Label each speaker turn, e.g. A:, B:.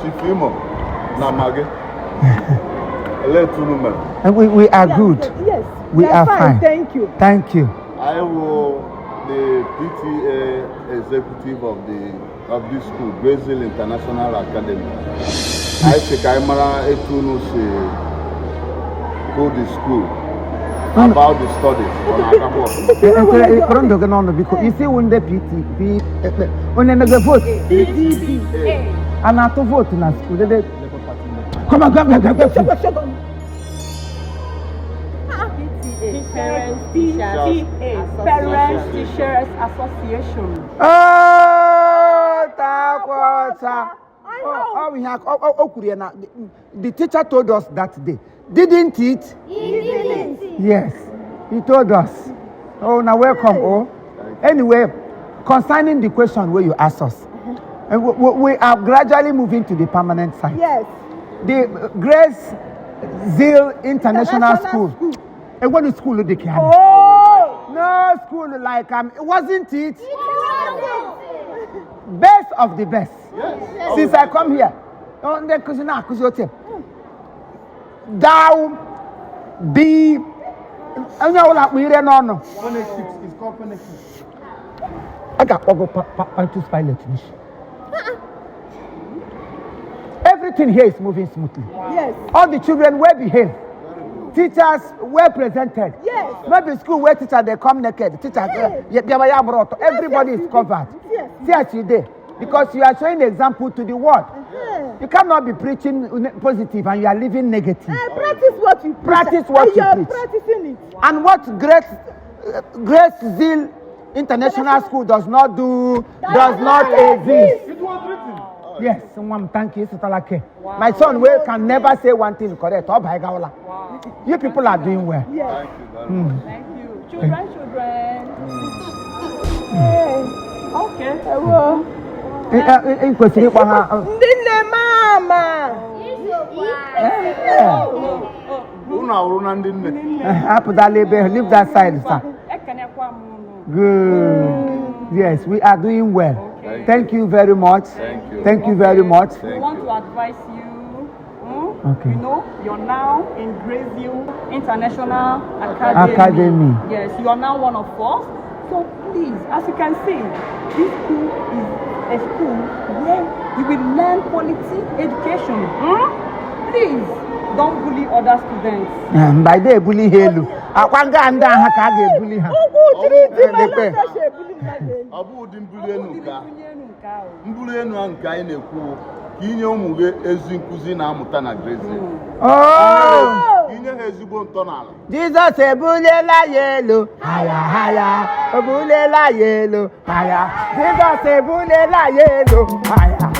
A: Chief Imo na Maggi.
B: And we are good.
C: Yes.
B: We are fine.
C: Thank you.
B: Thank you.
A: I will the PTA executive of this school, Brazil International Academy. I think I'm go to school about the studies.
B: Because you see when the PT when they vote, and I to vote in a school. Come on, go.
C: Parents Teachers Association.
B: We have the teacher told us that day. Didn't it?
C: He didn't.
B: Yes, he told us. Oh, now welcome. Oh, anyway, concerning the question where you asked us, we are gradually moving to the permanent site.
C: Yes.
B: The Grace Zeal International School. And what is school they can?
C: Oh,
B: no school like wasn't it? Best of the best.
A: Yes.
B: Since I come here, thou be. I know what we don't know. I got over to pilot. Everything here is moving smoothly.
C: yes.
B: All the children well behaved. Teachers well presented.
C: Yes.
B: Maybe school where teachers they come naked. Teachers, everybody is covered.
C: Yes.
B: See as you did. Because you are showing example to the world. You cannot be preaching positive and you are living negative.
C: Practice what you preach.
B: Practice what you preach.
C: Practicing it.
B: And what Grace Zeal International School does not do, does not exist.
A: It was written.
B: Yes, someone thank you. Wow. My son can never say one thing correct. Wow. You people are doing well.
C: Yes.
A: Thank you very much.
C: Thank you. Children. Okay. Hello. Mama.
B: Leave that side, sir. Good. Yes, we are doing well.
A: Okay.
B: Thank you very much.
A: Thank you.
B: Thank you very much.
C: We want to advise you.
B: Okay.
C: You know, you're now in Brazil International Academy. Yes, you are now one of us. So please, as you can see, this school is a school where you will learn quality education. Please, don't bully other students.
B: By the bully Helu. I want to bully her.
A: Abu Mbulenu nka ị na-ekwu ka inye ụmụ gị ezi nkuzi na amụta na Brazil. Inye ha ezigbo ntọala.
B: Jesus ebulela yelo. Haya. Ebulela yelo. Haya. Jesus ebulela yelo. Haya.